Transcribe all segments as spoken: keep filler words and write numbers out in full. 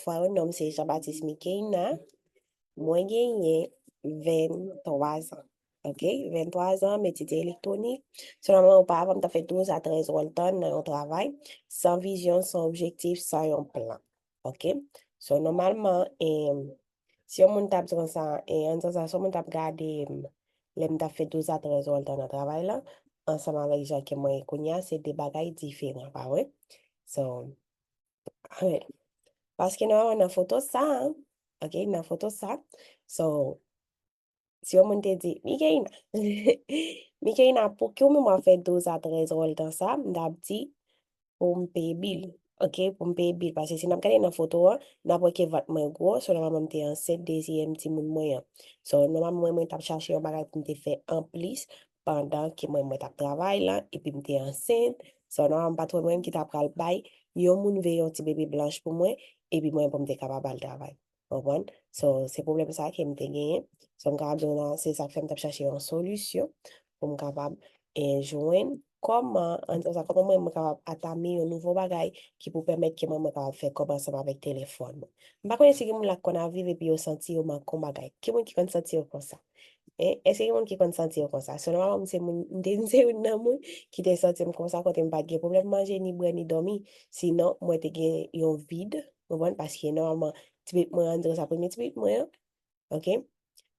fwa yo, non m se Jean Baptiste Mickeyna. Mwen genyen venntwa zan. Ok, venntwa zan, m etidye elektwonik. Sèlman, oparava, m t ap fè douz a trèz wòl tan nan yon travay, san vizyon, san objektif, san yon plan. Ok? So, nòmalman, em, si yon moun t ap di konsa, e, ann di konsa, si yon moun t ap gade m, lè m t ap fè douz a trèz wòl tan nan travay la, ansanm avèk jan ke mwen ye kounye a, se de bagay diferan, pa vre? So, alright. Paske nòmalman nan foto sa, ok, nan foto sa, so, si yon moun te di, Mickeyna, Mickeyna, pouki ou menm w ap fè douz a trèz wòl tan sa, m t ap di, pou m peye bil. Ok, pou m peye bil. Paske si n ap gade nan foto an, n ap wè ke vant mwen gwo, so nòmalman m te ansent dezyèm timoun mwen an. So, nòmalman mwen, mwen t ap chache yon bagay pou m te fè anplis pandan ke mwen, mwen t ap travay la, epi m te ansent. So, nòmalman m pa t wè mwen ki ta pral bay yon moun veye yon ti bebe blanch pou mwen, epi mwen pou m te kapab al travay. Konprann? So, se pwoblèm sa ke m te genyen. So, m kapab di w la, se sa k fè m t ap chache yon solisyon pou m kapab, e, jwenn kòman, ann di konsa, kòman mwen, mwen kapab atame yon nouvo bagay ki pou pèmèt ke mwen, mwen kapab fè kòb ansanm avèk telefòn mwen. M pa konnen si gen moun la k konn ap viv epi yo santi yo manke yon bagay. Gen moun ki konn santi yo konsa. E, èske gen moun ki konn santi yo konsa? So, nòmalman, m se moun, m te, m se youn nan moun ki te santi m konsa, kote m pa t gen pwoblèm manje, ni bwè, ni dòmi. Sinon, mwen te gen yon vid, konprann? Paske nòmalman, ti pitit mwen an, ann di konsa, premye ti pitit mwen an, ok?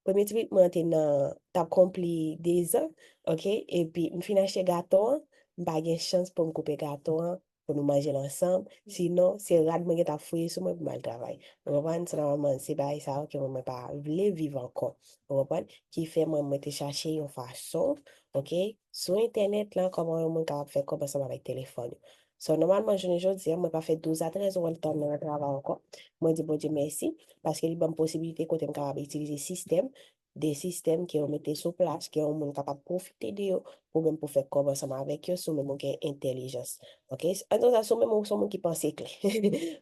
Premye ti pitit mwen an te nan, t ap konpli de zan, ok? Epi, m fin achte gato an, m pa gen chans pou m koupe gato an, pou nou manje l ansanm. Sinon, se rad mwen gentan ap fouye sou mwen pou m al travay. Ou konprann? Se nòmalman, se bagay sa yo ke mwen, mwen pa vle viv ankò. Ou konprann? Ki fè mwen, mwen te chache yon fason, ok, sou entènèt la, kòman yon moun kapab fè kòb ansanm avèk telefòn yo. So, nòmalman, jounen jodi a, mwen pa fè douz a trèz wòl tan nan travay ankò. Mwen di Bondye mèsi, paske li ban m posibilite kote m kapab itilize sistèm, de sistèm ke yo mete sou plas, ke yon moun kapab pwofite de yo, pou menm pou fè kòb ansanm avèk yo, si w menm ou gen entèlijans. Ok? An tout ka, si w menm ou se yon moun ki panse klè.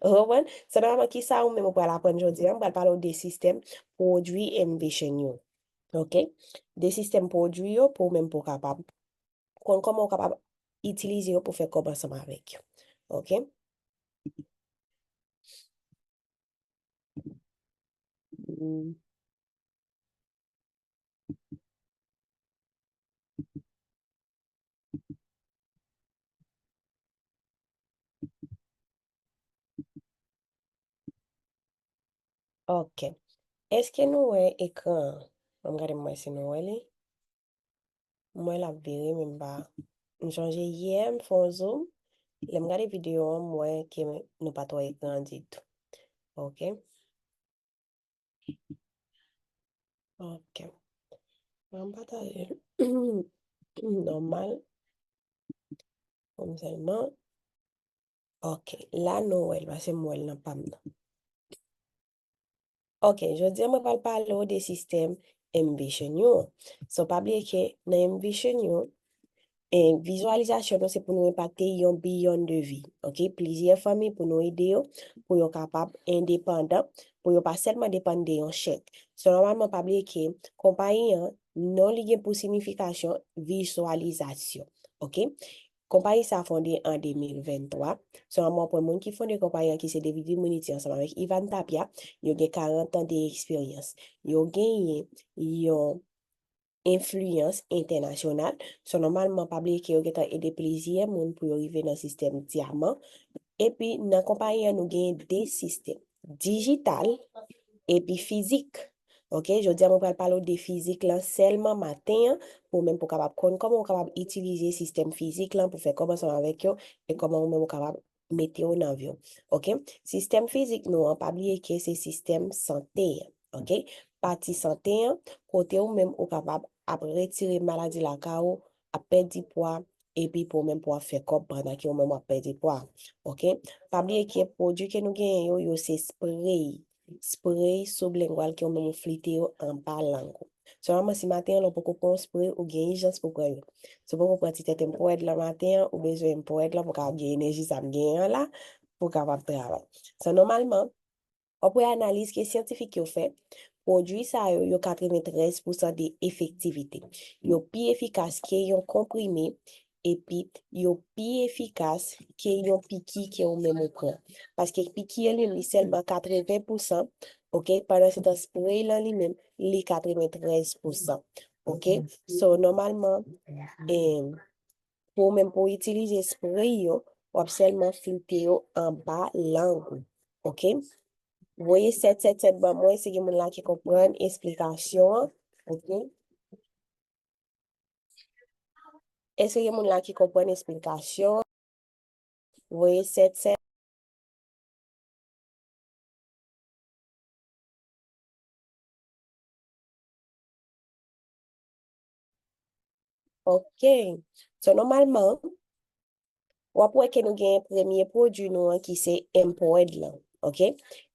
Ou konprann? So, nòmalman, kisa ou menm ou pral aprann jodi a? M pral pale w de sistèm pwodui Envision You. Ok? De sistèm pwodui yo pou ou menm pou w kapab konn kòman ou kapab itilize yo pou fè kòb ansanm avèk yo. Ok? Hmm. Ok. Èske nou wè ekran an? Ban m gade m wè si nou wè li. M wè l ap vire, men m pa. M sonje yè m fè yon zoom. Lè m gade videyo an, m wè ke nou pa t wè ekran an ditou. Ok. Ok. An pataje. Nòmal. Kòm sèlman. Ok. La, nou wè l, paske m wè l nan pa m nan. Ok, jodi a mwen pral pale w de sistèm Envision You. So, pa bliye ke nan Envision You, e, vizyalizasyon nou se pou nou enpakte yon bilyon de vi, ok? Plizyè fanmi pou nou ede yo, pou yo kapab endepandan, pou yo pa sèlman depann de yon chèk. So, nòmalman, pa bliye ke konpayi an, non li gen pou siyifikasyon vizyalizasyon, ok? Konpayi sa fonde an de mil venntwa. So, nòmalman, w ap wè moun ki fonde konpayi an, ki se David Immunity ansanm avèk Ivan Tapia, yo gen karant an de eksperyans. Yo genyen yon enfliyans entènasyonal. So, nòmalman, pa bliye ke yo gentan ede plizyè moun pou yo rive nan sistèm dyaman. Epi, nan konpayi an, nou genyen de sistèm, dijital epi fizik. Ok, jodi a mwen pral pale w de fizik lan sèlman maten an, pou ou menm pou w kapab konn kòman ou kapab itilize sistèm fizik lan pou fè kòb ansanm avèk yo, e kòman ou menm ou kapab mete yo nan vi w. Ok, sistèm fizik nou an, pa bliye ke se sistèm sante an. Ok, pati sante an, kote ou menm ou kapab ap retire maladi lakay ou, ap pèdi pwa, epi pou ou menm pou w ap fè kòb pandan ke ou menm w ap pèdi pwa. Ok, pa bliye ke pwodui ke nou genyen yo, yo se spray. Spray sublingual ke ou menm ou flite yo anba lang ou. Sèlman si maten an, lè w poko pran yon spray, ou gen ijans pou pran yo. Si w poko pran ti tèt M P O R lan maten an, ou bezwen M P O R lan pou w kapab gen enèji sa m genyen an la, pou w kapab travay. So, nòmalman, w ap wè analiz ke syantifik yo fè, pwodui sa yo, yo katreventrèz pousan de efektivite. Yo pi efikas ke yon konprime, epi yo pi efikas ke yon piki ke ou menm ou pran. Paske piki an li menm, li sèlman katreven pousan, oke? Pandan se tan spray lan li menm, li katreventrèz pousan, oke? So, nòmalman, em, pou ou menm pou w itilize spray yo, w ap sèlman flite yo anba lang ou, oke? Voye sèt sèt sèt ban mwen, si gen moun la ki konprann esplikasyon an, oke? Èske gen moun la ki konprann esplikasyon? Voye sèt sèt. Ok. So, nòmalman, w ap wè ke nou gen premye pwodui nou an ki se Empowered lan. Ok?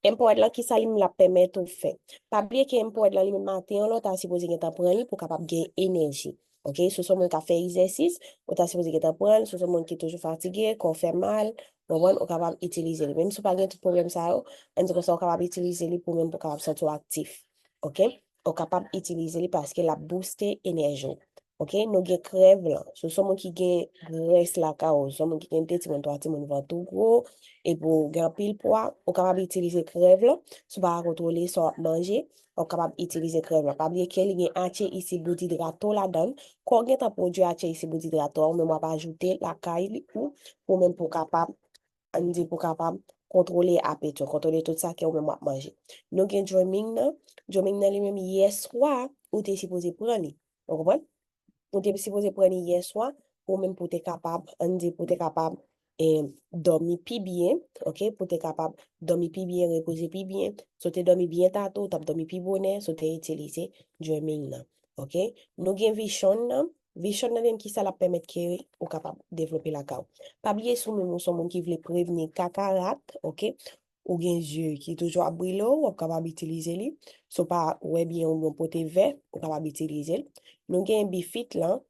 Empowered lan, ki sa li menm l ap pèmèt ou fè? Pa bliye ke Empowered lan li menm maten an, lè w ta sipoze gentan pran li pou w kapab gen enèji. Ok? Si w se yon moun k ap fè egzèsis, ou ta sipoze gentan pran l. Si w se yon moun ki toujou fatige, kò w fè mal, w konprann, ou kapab itilize li. Menm si w pa gen tout pwoblèm sa yo, ann di konsa, ou kapab itilize li pou menm pou w kapab santi w aktif. Ok? Ou kapab itilize li paske l ap booste enèji w. Ok? Nou gen krèv lan. Si w se yon moun ki gen grès lakay ou, si w se yon moun ki gen de timoun, twa timoun, vant ou gwo, epi w gen anpil pwa, ou kapab itilize krèv lan. Si w pa ka kontwole sa w ap manje, w ap kapab itilize krèv lan. Pa bliye ke li gen acheisiboudidrato ladan l. Kò w gentan pwodui acheisiboudidrato a, ou menm w ap ajoute lakay li ou, pou menm pou w kapab, ann di pou w kapab kontwole apeti w, kontwole tout sa ke ou menm w ap manje. Nou gen Dreaming nan. Dreaming nan li menm yè swa, ou te sipoze pran li. Ou konprann? Ou te sipoze pran li yè swa, pou menm pou te kapab, ann di pou te kapab, e, dòmi pi byen, ok? Pou te kapab dòmi pi byen, repoze pi byen. Si w te dòmi byen ta tou, ou t ap dòmi pi bonè, si w te itilize Dreaming nan, ok? Nou gen Vision nan. Vision nan menm ki sa l ap pèmèt ke ou kapab devlope lakay ou. Pa bliye si w menm ou se yon moun ki vle prevni katarat, ok? Ou gen zye ki toujou ap brile w, w ap kapab itilize li. Si w pa wè byen oubyen w pote vè, ou kapab itilize l. Nou gen Bifit lan.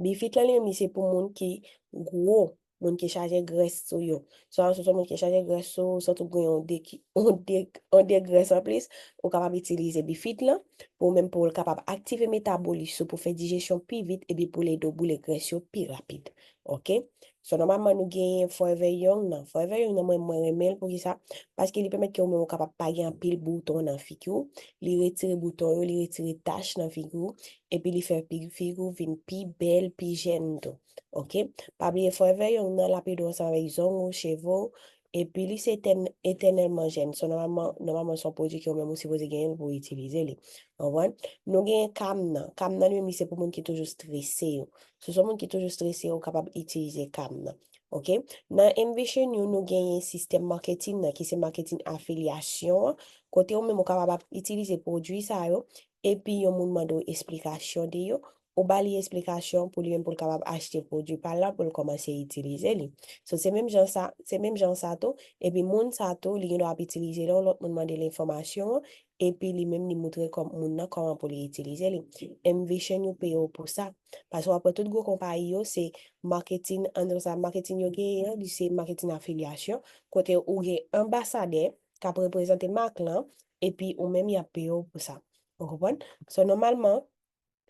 Bifit lan li menm li se pou moun ki gwo, moun ki chaje grès sou yo. Swa si w se yon moun ki chaje grès sou ou, santi w gen yon de ki, yon de, yon de grès anplis, ou kapab itilize Bifit lan pou menm pou l kapab aktive metabolis ou pou fè dijesyon pi vit epi pou l ede w boule grès yo pi rapid. Ok? So, nòmalman, nou genyen Forever Young nan. Forever Young nan, mwen, mwen renmen l. Poukisa? Paske li pèmèt ke ou menm ou kapab pa gen anpil bouton nan figi w. Li retire bouton yo, li retire tach nan figi w. Epi li fè pi, figi w vin pi bèl, pi jèn tou. Ok? Pa bliye Forever Young nan, l ap ede w ansanm avèk zong ou, cheve w. Epi li se etèn-, etènèlman jèn. So, nòmalman, nòmalman, se yon pwodui ke ou menm ou sipoze genyen l pou w itilize li. Ou konprann? Nou genyen Calm nan. Calm nan, li menm, li se pou moun ki toujou strese yo. Si w se yon moun ki toujou strese, ou kapab itilize Calm nan. Ok? Nan Envision You, nou genyen sistèm marketing nan, ki se marketing afilyasyon an, kote ou menm ou kapab ap itilize pwodui sa yo, epi yon moun mande w esplikasyon de yo, ou ba li esplikasyon pou li menm pou l kapab achte pwodui pa l la pou l kòmanse itilize li. So, se menm jan sa, se menm jan sa tou, epi moun sa tou, li gen dwa ap itilize lè yon lòt moun mande l enfòmasyon an, epi li menm li moutre kòm, moun nan kòman pou li itilize li. Envision You peye w pou sa. Paske w ap wè tout gwo konpayi yo, se marketing, ann di sa, marketing yo genyen an, li se marketing afilyasyon, kote ou gen anbasadè k ap reprezante mak lan, epi ou menm y ap peye w pou sa. Ou konprann? So, nòmalman,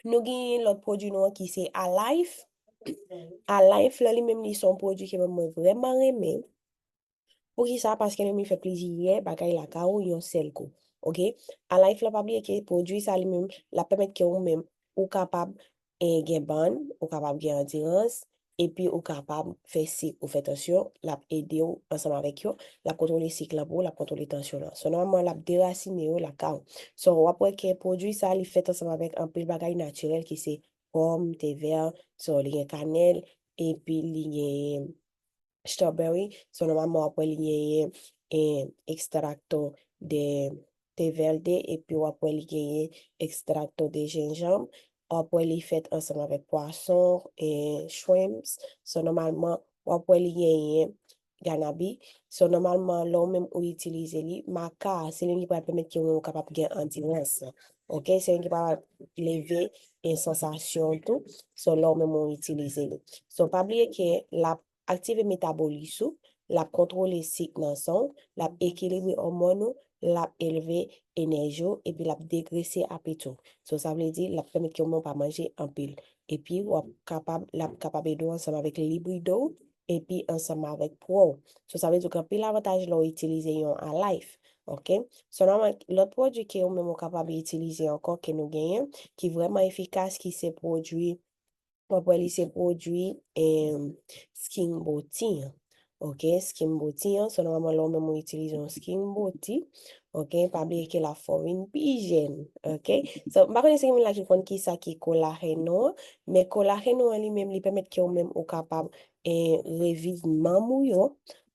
nou genyen lòt pwodui nou an ki se Alife. Alife lan li menm li se yon pwodui ke mwen, mwen vrèman renmen. Poukisa? Paske li menm li fè plizyè bagay lakay ou yon sèl kou. Ok? Alife lan pa bliye ke pwodui sa li menm, l ap pèmèt ke ou menm, ou kapab, e, gen bann, ou kapab gen andirans, epi ou kapab fè sik ou fè tansyon, l ap ede w ansanm avèk yo, l ap kontwole sik lan pou ou, l ap kontwole tansyon lan. So, nòmalman, l ap derasine yo lakay ou. So, w ap wè ke pwodui sa, li fèt ansanm avèk anpil bagay natirèl ki se pòm, te vè, so, li gen kanèl, epi li gen strawberry. So, nòmalman, w ap wè li genyen, e, extracto de té verde, epi w ap wè li genyen extracto de gingembre. W ap wè li fèt ansanm avèk pwason, e, shrimps. So, nòmalman, w ap wè li genyen ganabi. So, nòmalman, lè w menm ou itilize li, maca, se li menm ki pral pèmèt ke ou menm ou kapab gen andirans. Ok? Se li menm ki pral leve, e, sansasyon w tou. So, lè w menm ou itilize li. So, pa bliye ke l ap aktive metabolis ou, l ap kontwole sik nan san w, l ap ekilibre òmòn ou, l ap elve enèji w, epi l ap degrese apetit ou. So, sa vle di, l ap pèmèt ke ou menm pa manje anpil. Epi, w ap kapab, l ap kapab ede w ansanm avèk libido w, epi ansanm avèk po w. So, sa vle di w gen anpil avantaj lè w itilize yon Alife. Ok? So, nòmal, lòt pwodui ke ou menm ou kapab itilize ankò ke nou genyen, ki vrèman efikas, ki se pwodui, w ap wè li se pwodui, em, Skin Booty an. Ok, Skin Booty an, so nòmalman lè w menm ou itilize yon Skin Booty, ok, pa bliye ke l ap fè w vin pi jèn, ok. So, m pa konnen si gen moun la ki konn kisa ki kolajeno an, men kolajeno an li menm, li pèmèt ke ou menm ou kapab, eh, reviv manm ou yo,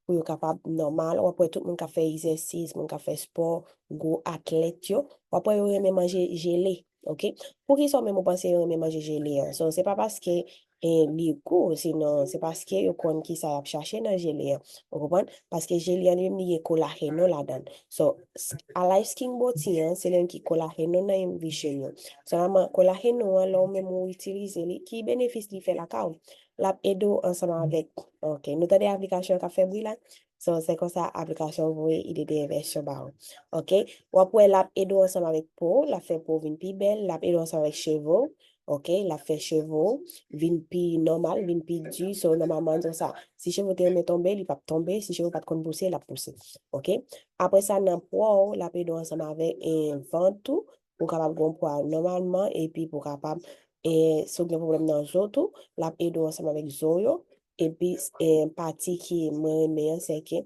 pou yo kapab nòmal. W ap wè tout moun k ap fè egzèsis, moun k ap fè spò, gwo atlèt yo, w ap wè yo renmen manje jele, ok. Poukisa w menm ou panse yo renmen manje jele an? So, se pa paske, eh, li gou, sinon se paske yo konn kisa y ap chache nan jele an. Ou konprann? Paske jele an li menm li gen kolajeno ladan l. So, s- Alife Skin Booty an, se li menm ki kolajeno nan M-Vision yo. Sèlman kolajeno an, lè w menm ou itilize li, ki benefis li fè lakay ou? L ap ede w ansanm avèk, ok, nou tande aplikasyon an k ap fè bri la? So, se konsa aplikasyon voye ide de vèsyon ba ou. Ok? W ap wè l ap ede w ansanm avèk po, l ap fè po vin pi bèl, l ap ede w ansanm avèk cheve w. Ok? L ap fè cheve w vin pi nòmal, vin pi di. So, nòmalman, di sa, si cheve w te renmen tonbe, li p ap tonbe. Si cheve w pa t konn pouse, l ap pouse. Ok? Apre sa, nan po w, l ap ede w ansanm avèk, eh, vant ou, pou w kapab gen yon pwa nòmalman, epi pou w kapab, eh, si w gen pwoblèm nan zo tou, l ap ede w ansanm avèk zo yo. Epi, eh, pati ki mwen renmen an, se ke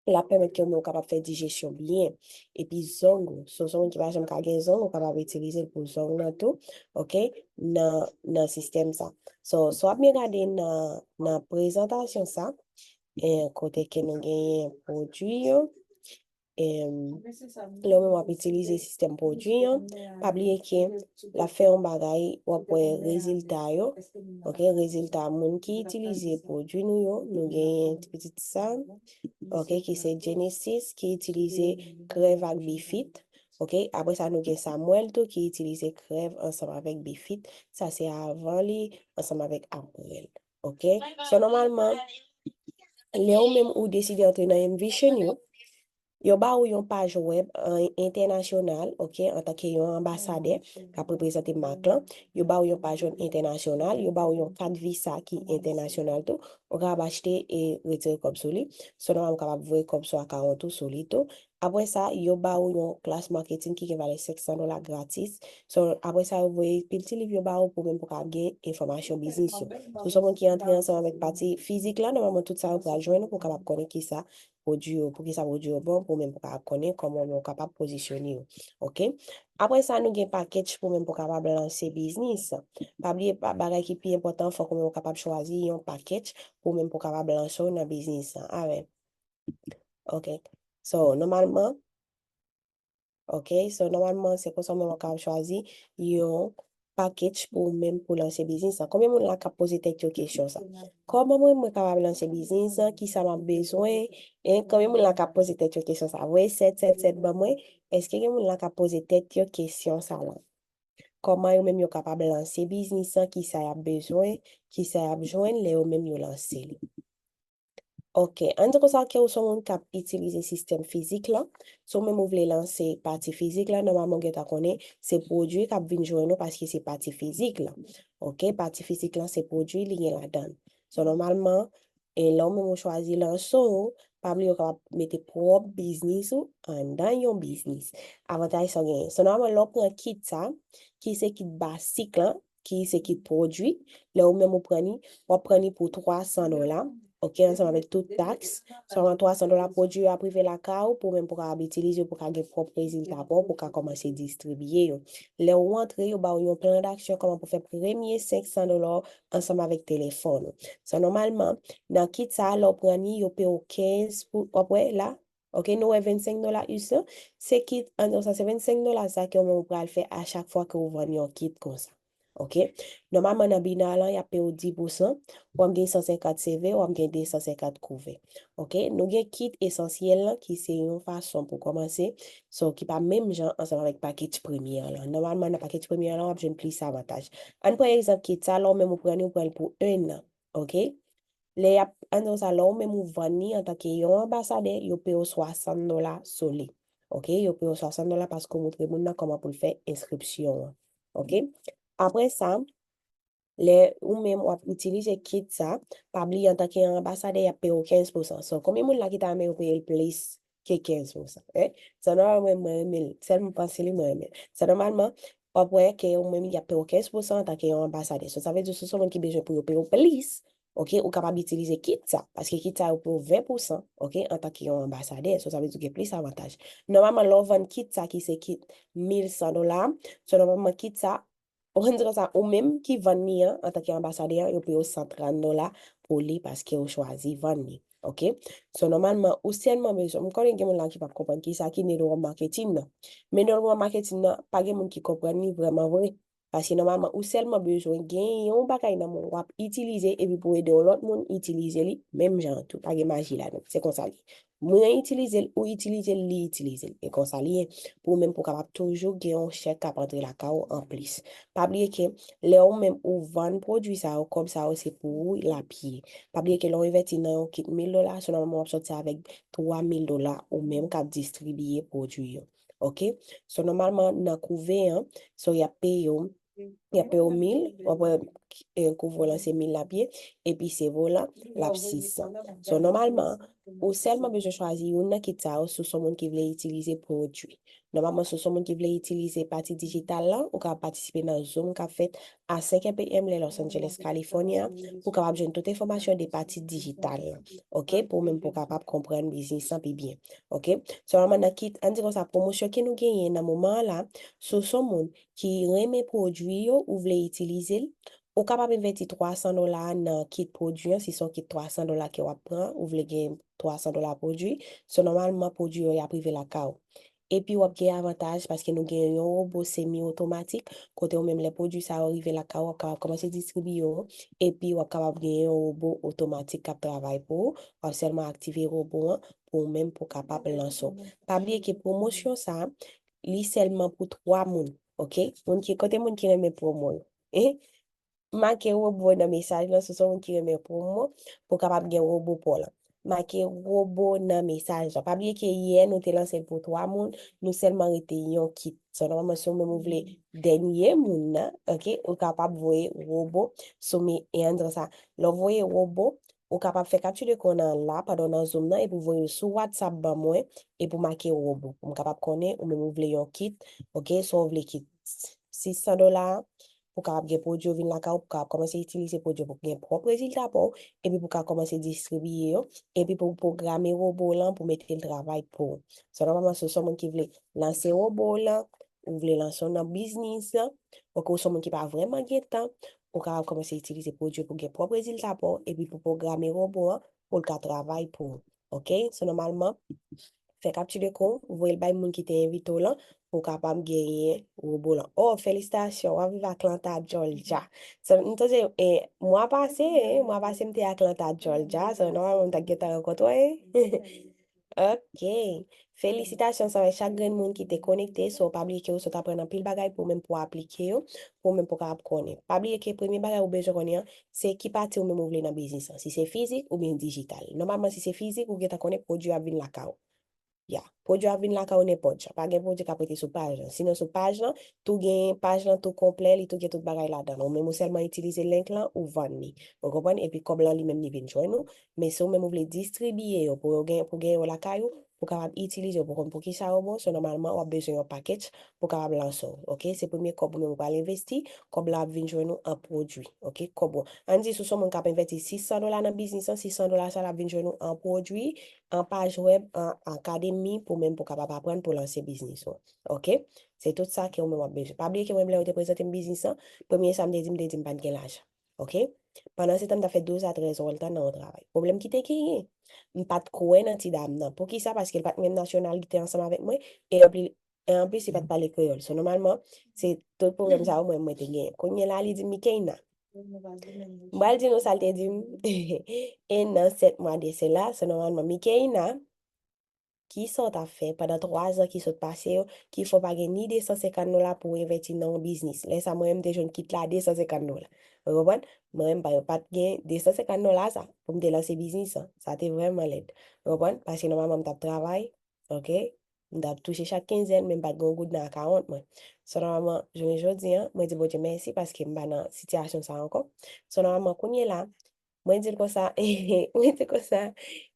l ap pèmèt ke ou menm ou kapab fè dijesyon byen. Epi zong ou, si w se yon moun ki pa janm ka gen zong, ou kapab itilize l pou zong nan tou, ok, nan, nan sistèm sa. So, si w ap byen gade nan, nan prezantasyon sa, eh, kote ke nou genyen pwodui yo, em, lè w menm w ap itilize sistèm pwodui an, pa bliye ke l ap fè yon bagay, w ap wè rezilta yo, ok, rezilta moun ki itilize pwodui nou yo, nou genyen ti pitit sa, ok, ki se Genesis, ki itilize Krèv ak Bifit, ok, apre sa nou gen Samuel tou ki itilize Krèv ansanm avèk Bifit, sa se avan li, ansanm avèk apre l, ok. So, nòmalman, lè ou menm ou deside antre nan M-Vision yo, yo ba ou yon paj wèb an entènasyonal, ok, antanke yon anbasadè k ap reprezante mak lan, yo ba ou yon paj wèb entènasyonal, yo ba ou yon kat visa ki entènasyonal tou, ou kapab achte e retire kòb sou li. So, nòmalman ou kapab voye kòb sou akawont ou sou li tou. Apre sa, yo ba ou yon klas maketing ki gen valè senk san dola gratis. So, apre sa, yo voye pil ti liv yo ba ou pou menm pou ka gen enfòmasyon biznis yo. Si w se yon moun ki antre ansanm avèk pati fizik la, nòmalman tout sa yo pral jwenn ou pou w kapab konnen kisa pwodui yo, poukisa pwodui yo bon, pou menm pou w kapab konnen kòman ou kapab pozisyone yo. Ok? Apre sa, nou gen package pou menm pou w kapab lanse biznis. Pa bliye, pa, bagay ki pi enpòtan, fòk ou menm ou kapab chwazi yon package pou menm pou w kapab lanse w nan biznis lan. Amen. Ok. So, nòmalman, ok, so, nòmalman, se konsa menm ou kapab chwazi yon package pou ou menm pou lanse biznis lan. Konbyen moun la k ap poze tèt yo kesyon sa? Kòman mwen, mwen kapab lanse biznis lan? Kisa m ap bezwen? E konbyen moun la k ap poze tèt yo kesyon sa? Voye sèt sèt sèt ban mwen. Èske gen moun la k ap poze tèt yo kesyon sa la? Kòman yo menm yo kapab lanse biznis lan? Kisa y ap bezwen? Kisa y ap jwenn lè yo menm yo lanse li? Ok, ann di konsa ke ou se yon moun k ap itilize sistèm fizik lan. Si w menm ou vle lanse pati fizik lan, nòmalman w gentan konnen se pwodui k ap vin jwenn ou paske se pati fizik lan. Ok, pati fizik lan se pwodui li gen ladan l. So, nòmalman, e lè w menm ou chwazi lanse w, pa bliye w kapab mete pwòp biznis ou anndan yon biznis. Avantaj sa w genyen. So, nòmalman, lè w pran kit sa, ki se kit basik lan, ki se kit pwodui, lè ou menm ou pran li, w ap pran li pou twa san dola, ok, ansanm avèk tout taks. Sèlman twa san dola pwodui yo ap rive lakay ou, pou menm pou kapab itilize yo, pou ka gen pwòp rezilta pa w, pou ka kòmanse distribiye yo. Lè ou antre, yo ba w yon plan d'aksyon kòman pou fè premye senk san dola w ansanm avèk telefòn ou. So, nòmalman, nan kit sa a, lè w pran li, yo peye w kenz pou, w ap wè la, ok, nou wè vennsenk dola U S lan, se kit, ann di w sa, se vennsenk dola sa ke ou menm ou pral fè a chak fwa ke ou vann yon kit konsa. Ok? Nòmalman, nan binar lan, y ap peye w dis pousan, w ap gen san senkant C V, w ap gen de san senkant kouvè. Ok? Nou gen kit esansyèl lan, ki se yon fason pou kòmanse, so, ki pa menm jan ansanm avèk pakèj premyè lan. Nòmalman, nan pakèj premyè lan, w ap jwenn plis avantaj. Ann pran egzanp kit sa, lè w menm ou pran li, ou pran l pou en an. Ok? Lè y ap, ann di w sa, lè w menm ou vann li antanke yon anbasadè, yo peye w swasant dola sou li. Ok, yo peye w swasant dola paske w montre moun nan kòman pou l fè enskripsyon an. Ok? Apre sa, lè ou menm w ap itilize kit sa, pa bliye antanke yon anbasadè, y ap peye w kenz pousan. So, konbyen moun la ki ta renmen yo peye l plis ke kenz pousan? Eh? Sa nòmalman mwen, mwen renmen l. Sèl mwen panse li, mwen renmen l. Sa nòmalman, w ap wè ke ou menm y ap peye w kenz pousan antanke yon anbasadè. So, sa vle di si w se yon moun ki bezwen pou yo peye w plis, ok, ou kapab itilize kit sa, paske kit sa yo peye w ven pousan, ok, antanke yon anbasadè. So, sa vle di w gen plis avantaj. Nòmalman, lè w vann kit sa ki se kit mil san dola, so nòmalman kit sa, ou konn di konsa, ou menm ki vann li an, antanke anbasadè an, yo peye w san trant dola pou li paske ou chwazi vann li. Ok? So, nòmalman, ou sèlman bezwen, m konnen gen moun la ki p ap konprann kisa ki network marketing nan. Men network marketing nan, pa gen moun ki konprann li vrèman vre. Paske nòmalman, ou sèlman bezwen gen yon bagay nan men w w ap itilize epi pou ede yon lòt moun itilize li, menm jan an tou. Pa gen maji ladan. Se konsa li ye. Mwen itilize l, ou itilize l, li itilize l. E konsa li ye. Pou ou menm pou w kapab toujou gen yon chèk k ap antre lakay ou anplis. Pa bliye ke lè ou menm ou vann pwodui sa yo, kòb sa yo se pou ou l ap ye. Pa bliye ke lè w envèsti nan yon kit mil dola, se nòmalman w ap sòti avèk twa mil dola ou menm k ap distribiye pwodui yo. Ok? So, nòmalman, nan kouve an, so, y ap peye w, y ap peye w mil, w ap wè, eh, kouve w lan se mil l ap ye, epi seve w lan, l ap sis san. So, nòmalman, ou sèlman bezwen chwazi youn nan kit sa yo, si w se yon moun ki vle itilize pwodui. Nòmalman, si w se yon moun ki vle itilize pati dijital lan, ou ka patisipe nan Zoom k ap fèt a senk è p m lè Los Angeles, California, pou w kapab jwenn tout enfòmasyon de pati dijital lan. Ok? Pou ou menm pou w kapab konprann biznis lan pi byen. Ok? So, nòmalman, nan kit, ann di konsa, pwomosyon ke nou genyen nan moman an la, si w se yon moun ki renmen pwodui yo, ou vle itilize l, ou kapab envèsti twa san dola nan kit pwodui an, si se yon kit twa san dola ke w ap pran, ou vle gen twa san dola pwodui, so nòmalman pwodui yo y ap rive lakay ou. Epi w ap gen avantaj paske nou gen yon wobo semi otomatik, kote ou menm lè pwodui sa yo rive lakay ou, w ap kapab kòmanse distribiye yo, epi w ap kapab gen yon wobo otomatik k ap travay pou ou, w ap sèlman aktive wobo an pou ou menm pou w kapab lanse w. Pa bliye ke pwomosyon sa, li sèlman pou twa moun, ok? Moun ki, kote moun ki renmen pwomo yo? Eh? Make wobo nan mesaj lan, si w se yon moun ki renmen pwomo, pou w kapab gen wobo pa w lan. Make wobo nan mesaj lan. Pa bliye ke yè nou te lanse l pou twa moun, nou sèlman rete yon kit. So, nòmalman, si w menm ou vle dènye moun nan, ok, ou kapab voye wobo sou me, e ann di konsa, lè w voye wobo, ou kapab fè kapti de ekran nan la, pandan w nan Zoom nan, epi w voye l sou WhatsApp ban mwen, epi w make wobo. Pou m kapab konnen, ou menm ou vle yon kit, ok, si w vle kit sis san dola, pou w kapab gen pwodui yo vin lakay ou, pou w kapab kòmanse itilize pwodui yo, pou w gen pwòp rezilta pa w, epi pou w ka kòmanse distribiye yo, epi pou w pwograme wobo w lan pou mete l travay pou ou. So, nòmalman, si w se yon moun ki vle lanse wobo w lan, ou vle lanse w nan biznis lan, ok, ou se yon moun ki pa vrèman gen tan, ou kapab kòmanse itilize pwodui yo pou w gen pwòp rezilta pa w, epi pou w pwograme wobo an, pou l ka travay pou ou. Ok? So, nòmalman, fè kapti de ekran, voye l bay moun ki te envite w lan, pou w kapab genyen wobo lan. Oh, felisitasyon, w ap viv Atlanta, Georgia. So, m tande, eh, mwa pase, eh, mwa pase m te Atlanta, Georgia. So, nòmalman, m ta gentan rankontre w, eh. Ok. Felisitasyon, sa wè chak grenn moun ki te konekte. So, pa bliye ke w sot aprann anpil bagay pou w menm pou w aplike yo, pou w menm pou w kapab konnen. Pa bliye ke premye bagay ou bezwen konnen an, se ki pati ou menm ou vle nan biznis lan. Si se fizik oubyen dijital. Nòmalman, si se fizik, ou gentan konnen pwodui ap vin lakay ou. Ya, pwodui ap vin lakay ou nenpòt jan. Pa gen pwodui k ap rete sou paj lan. Sinon, sou paj lan, tou gen paj lan tou konplè, li tou gen tout bagay ladan l. Ou menm ou sèlman itilize link lan, ou vann li. Ou konprann? Epi kòb lan li menm li vin jwenn ou. Men si ou menm ou vle distribiye yo pou yo gen, pou gen yo lakay ou, pou kapab itilize yo, pou konn poukisa yo bon, so nòmalman w ap bezwen yon package pou kapab lanse w, ok? Se premye kòb ou menm ou pral envesti, kòb la ap vin jwenn ou an pwodui, ok? Kòb ou. Ann di si w se yon moun k ap envèsti sis san dola nan biznis lan, sis san dola sa l ap vin jwenn ou an pwodui, an paj wèb, an akademi pou menm pou kapab aprann pou lanse biznis ou, ok? Se tout sa ke ou menm w ap bezwen. Pa bliye ke mwen menm lè yo te prezante m biznis lan, premye sa m te di, m te di m pa t gen lajan. Ok? Pandan se tan, m t ap fè douz a trèz è letan nan yon travay. Pwoblèm ki te genyen, m pa t kwè nan ti dam nan. Poukisa? Paske l pa t menm nasyonalite ansanm avèk mwen, e anplis, e anplis, li pa t pale kreyòl. So, nòmalman, se tout pwoblèm sa yo mwen, mwen te genyen. Kounye a la, li di m, Mikeina. M pral di nou sa l te di m. En an, sèt mwa de sela, so, nòmalman, Mikeina, ki sa w t ap fè pandan twa zan ki sot pase yo, ki fè w pa gen ni de san senkant dola pou w envèsti nan yon biznis? Lè sa, mwen menm, m te jwenn kit la de san senkant dola. Ou konprann? Mwen menm, pa, pa t gen de san senkant dola sa pou m te lanse biznis lan. Sa te vrèman lèd. Ou konprann? Paske nòmalman, m t ap travay, ok? M t ap touche chak kenzèn, men m pa t gen yon goud nan akawont mwen. So, nòmalman, jounen jodi a, mwen di Bondye mèsi paske m pa nan sitiyasyon sa ankò. So, nòmalman, kounye la, mwen di l konsa, mwen di l konsa,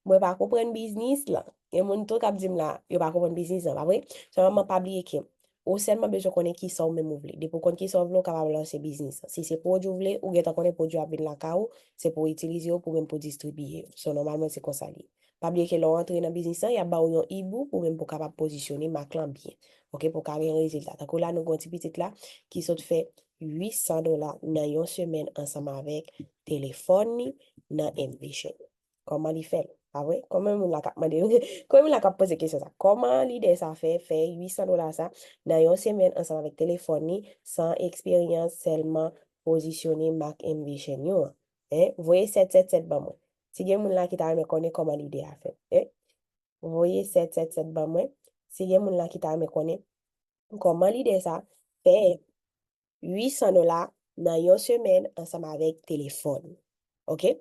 mwen pa konprann biznis lan. Gen moun tou k ap di m la, yo pa konprann biznis lan, pa vre? So, nòmalman, pa bliye ke ou sèlman bezwen konnen kisa ou menm ou vle. Depi ou konn kisa ou vle, ou kapab lanse biznis lan. Si se pwodui ou vle, ou gentan konnen pwodui a ap vin lakay ou, se pou w itilize yo, pou menm pou distribiye yo. So, nòmalman, se konsa li ye. Pa bliye ke lè w antre nan biznis lan, y ap ba w yon hibou pou menm pou w kapab pozisyone mak lan byen. Oke, pou w ka gen rezilta. Tankou la, nou gen yon ti pitit la ki sot fè uit san dola nan yon semèn ansanm avèk telefòn li nan Envision. Kòman li fè l? Pa vre? Konbyen moun la k ap mande, konbyen moun la k ap poze kesyon sa? Kòman lidè sa fè, fè uit san dola sa nan yon semèn ansanm avèk telefòn li, san eksperyans, sèlman pozisyone mak Envision yo an? Hein? Voye sèt sèt sèt ban mwen. Si gen moun la ki ta renmen konnen kòman lidè a fè, hein? Voye sèt sèt sèt ban mwen. Si gen moun la ki ta renmen konnen kòman lidè sa fè uit san dola nan yon semèn ansanm avèk telefòn. Oke?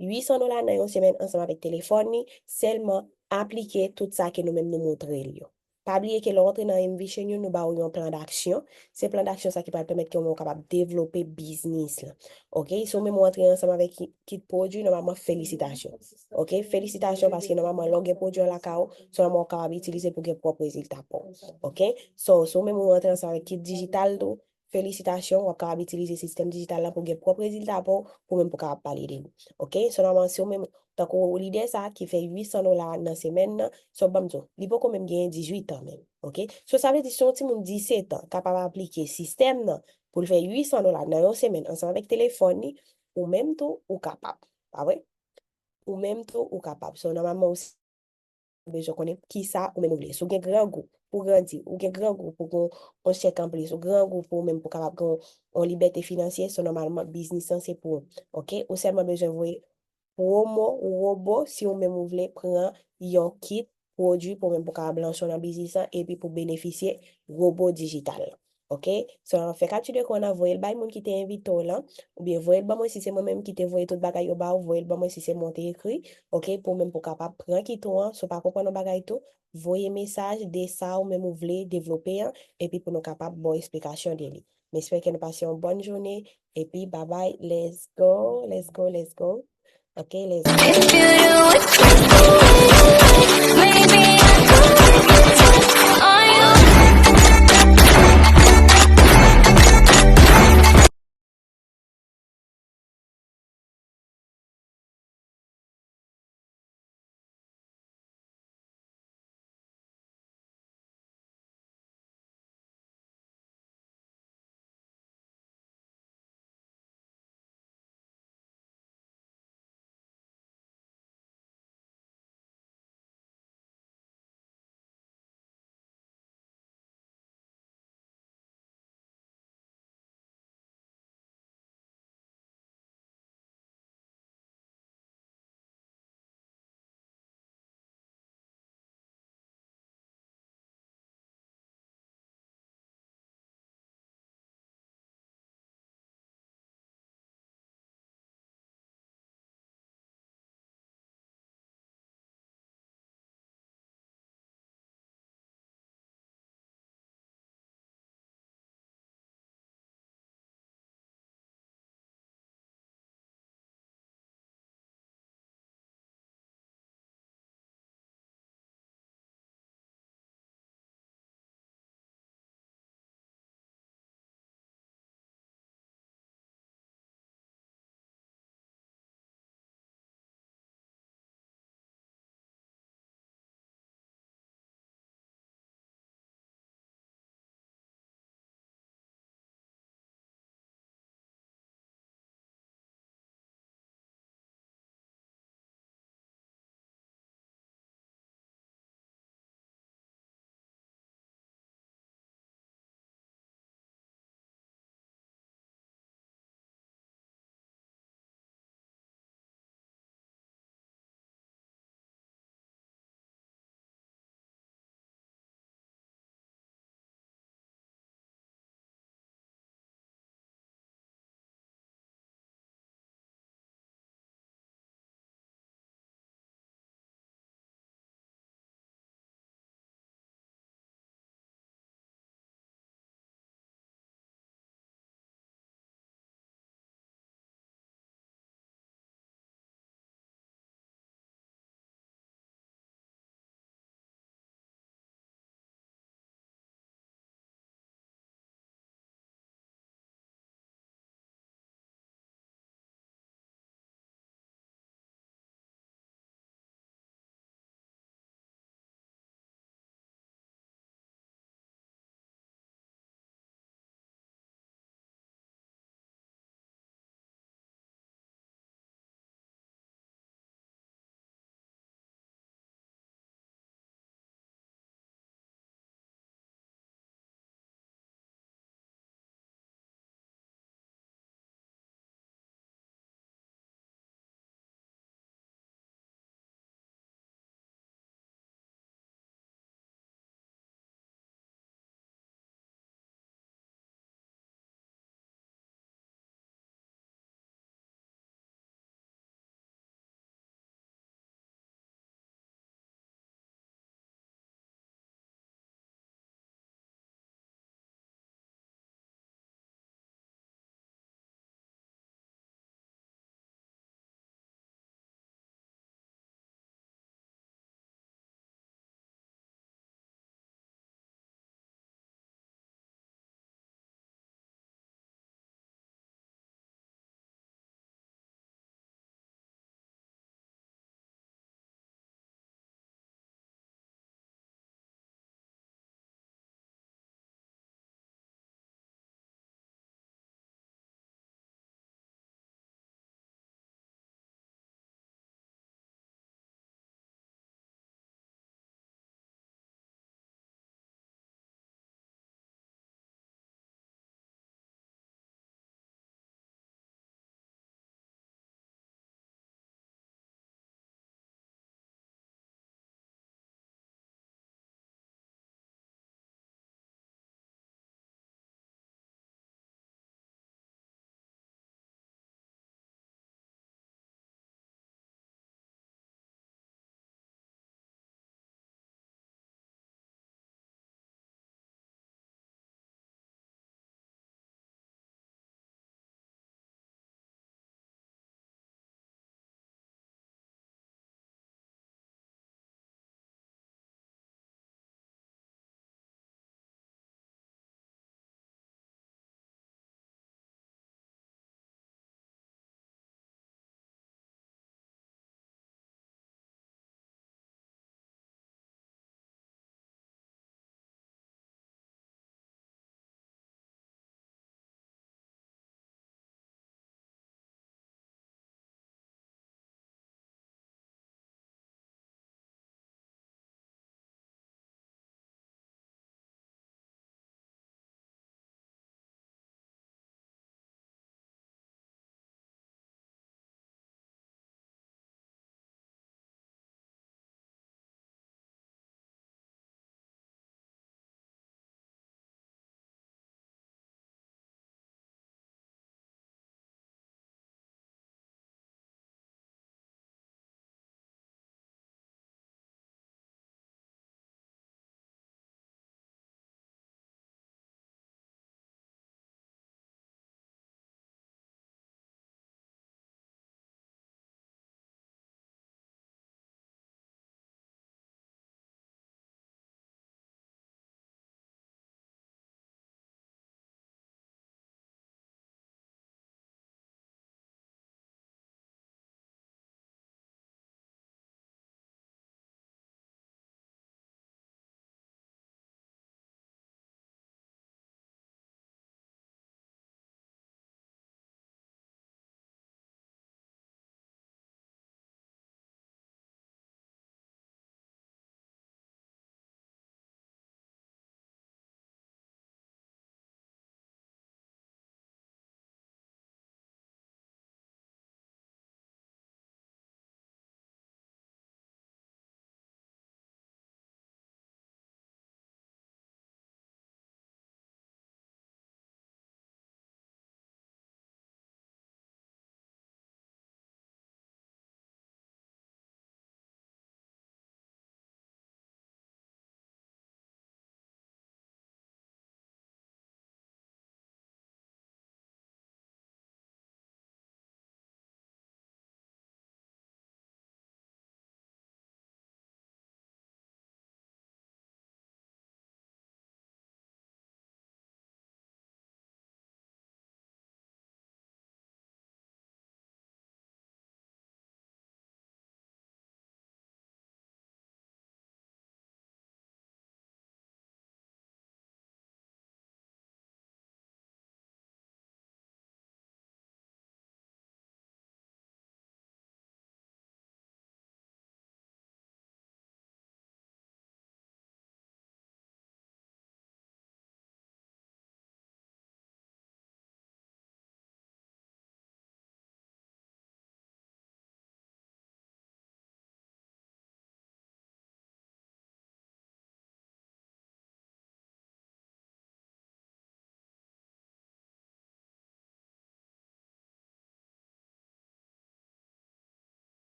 Uit san dola nan yon semèn ansanm avèk telefòn li, sèlman aplike tout sa ke nou menm nou montre l yo. Pa bliye ke lè w antre nan Envision yo, nou ba w yon plan d'aksyon. Se plan d'aksyon sa ki pral pèmèt ke w menm ou kapab devlope biznis lan. Oke? Si w menm ou antre ansanm avèk ki- kit pwodui, nòmalman, felisitasyon. Oke? Felisitasyon paske nòmalman, lè w gen pwodui an lakay ou, se nòmalman w kapab itilize pou gen pwòp rezilta pa w. Oke? So, si w menm ou antre ansanm avèk kit dijital tou, felisitasyon, w ap kapab itilize sistèm dijital la pou gen pwòp rezilta pa w, pou menm pou kapab pale de li. Oke? So, nòmalman, si w menm, tankou lidè sa ki fè uit san dola nan semèn nan, so, ban m di w, li poko menm genyen dizuit an menm. Oke? So, sa vle di, si yon timoun diset an kapab aplike sistèm nan pou l fè uit san dola nan yon semèn ansanm avèk telefòn li, ou menm tou, ou kapab. Pa vre? Ou menm tou, ou kapab. So, nòmalman, ou bezwen konnen kisa ou menm ou vle. Si w gen grangou pou grandi, ou gen grangou pou gen yon chèk anplis, ou grangou pou ou menm pou kapab gen yon libète finansyè, so nòmalman biznis lan se pou ou. Oke? Ou sèlman bezwen voye pwomo wobo si ou menm ou vle pran yon kit pwodui pou ou menm pou kapab lanse w nan biznis lan epi pou benefisye wobo dijital lan. Oke? So, fè kapti de ekran nan, voye l bay moun ki te envite w lan, oubyen voye l ban mwen si se mwen menm ki te voye tout bagay yo ba w, voye l ban mwen si se mwen w te ekri, oke, pou ou menm pou w kapab pran kit ou an, si w pa konprann yon bagay tou, voye mesaj de sa ou menm ou vle devlope an, epi pou nou kapab ba w esplikasyon de li. M espere ke nou pase yon bòn jounen, epi babay, let's go, let's go, let's go. Oke, let's go. If you do it, maybe I could.